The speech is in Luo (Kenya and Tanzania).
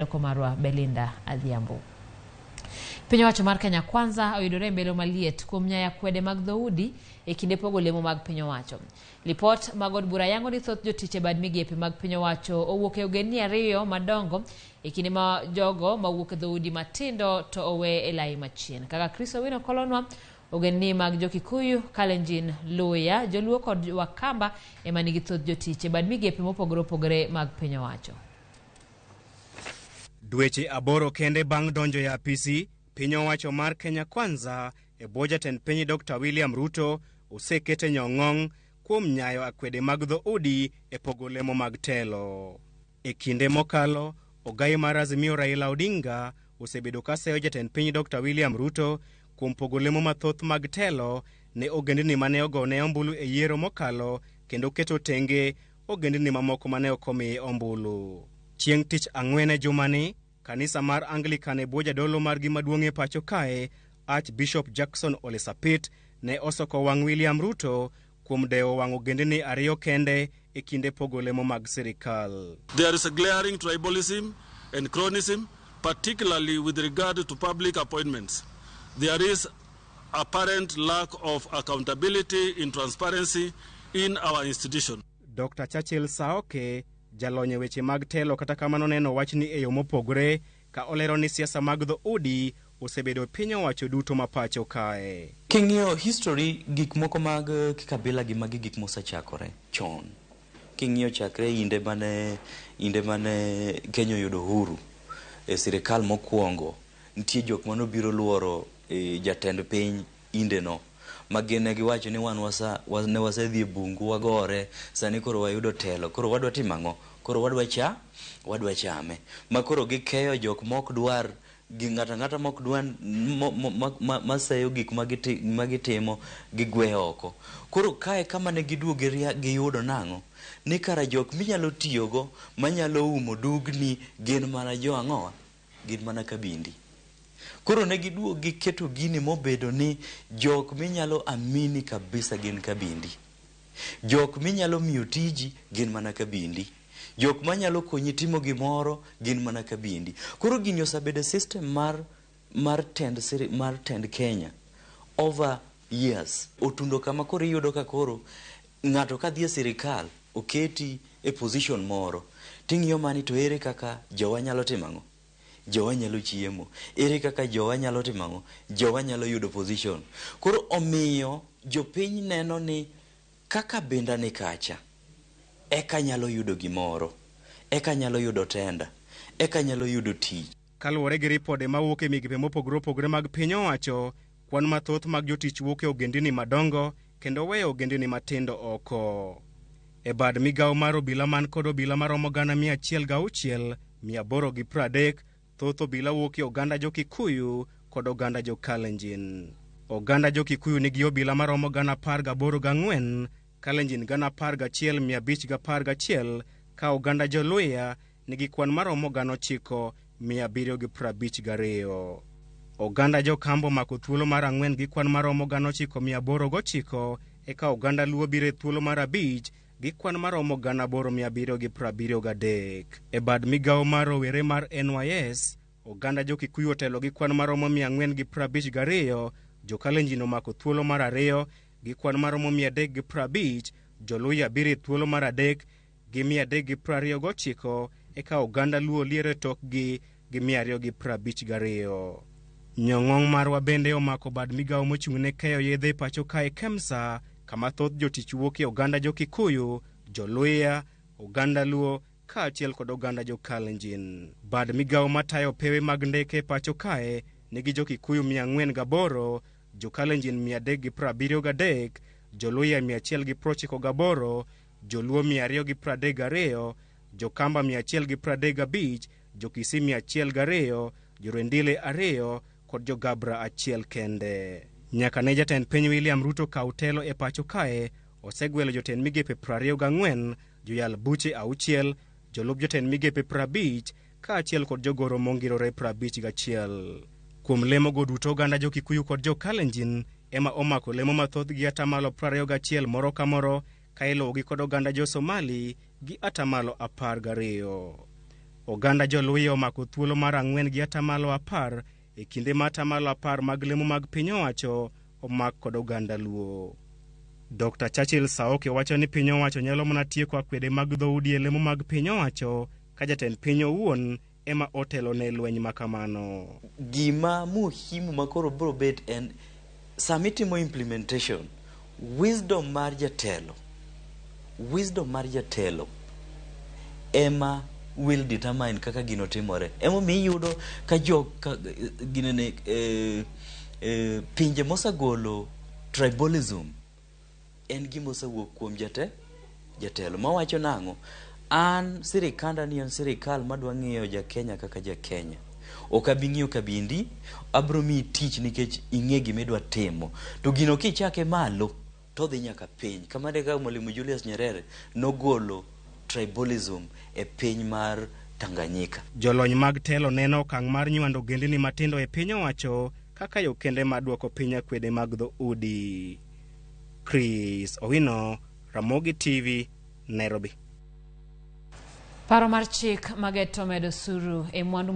Loko marwa Belinda Adhiambo. Piny owacho mar Kenya Kwanza oyudore e mbelo maliet kuom nyayo akwede mag dhoudi e kinde pogo lemo mag piny owacho. Lipot mag od bura yango ni thoth jotich e bad migepe mag piny owacho owuok e ogendni ariyo madongo e kinde ma jogo mawuok e dhoudi matindo to owe e lai machien. Kaka Chris Owino kolonwa, ogendni mag jo-Kikuyu, Kalenjin, Luhya, Joluo kod Wakamba ema nigi thoth jotich e bad migepe mopogore opogore mag piny owacho. Dweche 8 kende bang' donjo e apisi, piny owacho mar Kenya Kwanza e bwo jatend piny Dr. William Ruto osekete nyong'ong' kuom nyayo akwede mag dhoudi e pogo lemo mag telo. E kinde mokalo, ogai mar Azimio Raila Odinga osebedo ka seyo jatend piny Dr. William Ruto kuom pogo lemo mathoth mag telo ne ogendni mane ogone ombulu e yiero mokalo kendo keto tenge ogendni mamoko mane ok omiye ombulu. Chieng' tich ang'wen e jumani, kanisa mar Anglican e bwo jadolo margi maduong' e pacho kae, Archbishop Jackson Ole Sapit, ne osoko wang' William Ruto kuom dewo wang' ogendni ariyo kende e kinde pogo lemo mag sirikal. There is a glaring tribalism and cronyism, particularly with regard to public appointments. There is apparent lack of accountability in transparency in our institution. Dr. Churchill Saoke, jalony e weche mag telo, kata kamano neno wachni e yo mopogore ka olero ni siasa mag dhoudi osebedo piny owacho duto ma pacho kae. King'iyo history, gik moko mag kikabila gi magi gik mosechakore chon. King'iyo chakre inde mane Kenya oyudo uhuru e sirikal mokwongo, nitie jok manobiro luoro jatend piny inde no ma gin ne giwacho ni wan wasa, ne wasedhi e bungu wagore, sani koro wayudo telo, koro wadwa timo ang'o? Koro wadwa chame. Ma koro gikeyo jok mok dwar gi ng'ato ang'ata mok dwar maseyo gik ma gitimo gigwe oko. Koro kae kama ne giduogo giyudo nang'o? Ni kara jok minyalo tiyogo manyalo umo dugni gin mana jo ang'owa? Gin mana kabindi. Koro ne giduogo giketo gini mobedo ni jok minyalo amini kabisa gin kabindi. Jok minyalo miyo tiji gin mana kabindi. Jok manyalo konyi timo gimoro gin mana kabindi. Koro gini osebedo system mar tend Kenya over years. Otundo kama koro iyudo ka koro ng'ato kadhi e sirikal oketi e position moro ting'iyo mani to ere kaka jowa nyalo timo ang'o? Jowa nyalo chiemo. Ere kaka jowa nyalo timo ang'o? Jowa nyalo yudo position. Koro omiyo jopiny neno ni kaka binda ni kacha, eka nyalo yudo gimoro, eka nyalo yudo tenda, eka nyalo yudo tich. Kaluwore gi ripode mawuok e migepe mopogore opogore mag piny owacho, kwan mathoth mag jotich wuok e ogendini madongo kendo weyo ogendini matindo oko. E bad migawo mar obila man kod obila maromo 106,830, thoth obila wuok e oganda jo-Kikuyu kod oganda jo-Kalenjin. Oganda jo-Kikuyu nigi obila maromo 18,004, Kalenjin 11,511, ka oganda jo-Luhya nigi kwan maromo 9,752. Oganda jo-Kamba omako thuolo mar ang'wen gi kwan maromo 9,809, eka oganda Luo biro e thuolo mar abich gi kwan maromo 8,773. E bad migawo mar rowere mar NYS, oganda jo-Kikuyu otelo gi kwan maromo 452, jo-Kalenjin omako thuolo mar ariyo gi kwan maromo 350, jo-Luhya biro e thuolo mar adek gi 329, eka oganda Luo liero e tokgi gi 252. Nyong'ong' marwa bende omako bad migawo mochung' ne keyo yedhe e pacho kae KEMSA, kama thoth jotich wuok e oganda jo-Kikuyu, jo-Luhya, oganda Luo kaachiel kod oganda jo-Kalenjin. Bad migawo matayo pewe mag ndeke e pacho kae nigi jo-Kikuyu 408, jo-Kalenjin 373, jo-Luhya 198, joluo 232, jo-Kamba 135, jo-Kisii 102, jo-Rendile 2 kod jo-Gabra 1 kende. Nyaka ne jatend piny William Ruto kaw telo e pacho kae, osegwelo jotend migepe 24, joyal buche 6, jolup jotend migepe 50 kaachiel kod jogoro mongirore 51. Kuom lemogo duto, oganda jo-Kikuyu kod jo-Kalenjin ema omako lemo mathoth gi 21% moro ka moro, ka iluwogi kod oganda jo-Somali gi 12%. Oganda Joluhya omako thuolo mar 4 gi 10% e kinde ma 10% mag lemo mag piny owacho omak kod oganda Luo. Dr. Churchill Saoke wacho ni piny owacho nyalo mana tieko akwede mag dhoudi e lemo mag piny owacho ka jatend piny owuon ema otelo ne lweny makamano. Gima muhimu makoro biro bet en sama itimo implementation, wisdom mar jatelo, wisdom mar jatelo ema will determine kaka gino timore. Emomiyo iyudo ka jok ginene pinje mosegolo tribalism en gima osewuok kuom jatelo mawacho nang'o, an sirikanda ni en sirikal madwa ng'iyo ja Kenya kaka ja Kenya. Ok abi ng'iyo kabindi, abro miyi tich nikech ing'e gima idwa timo. To gino kichake malo, to odhi nyaka piny. Kamano e kaka Mwalimu Julius Nyerere nogolo tribalism e piny mar Tanganyika. Jolony mag telo neno okang' mar nywando ogendini matindo e piny owacho kaka yo kende mar duoko piny akwede mag dhoudi. Chris Owino, Ramogi TV, Nairobi. Paro mar chik mageto medo osuru e mwandu.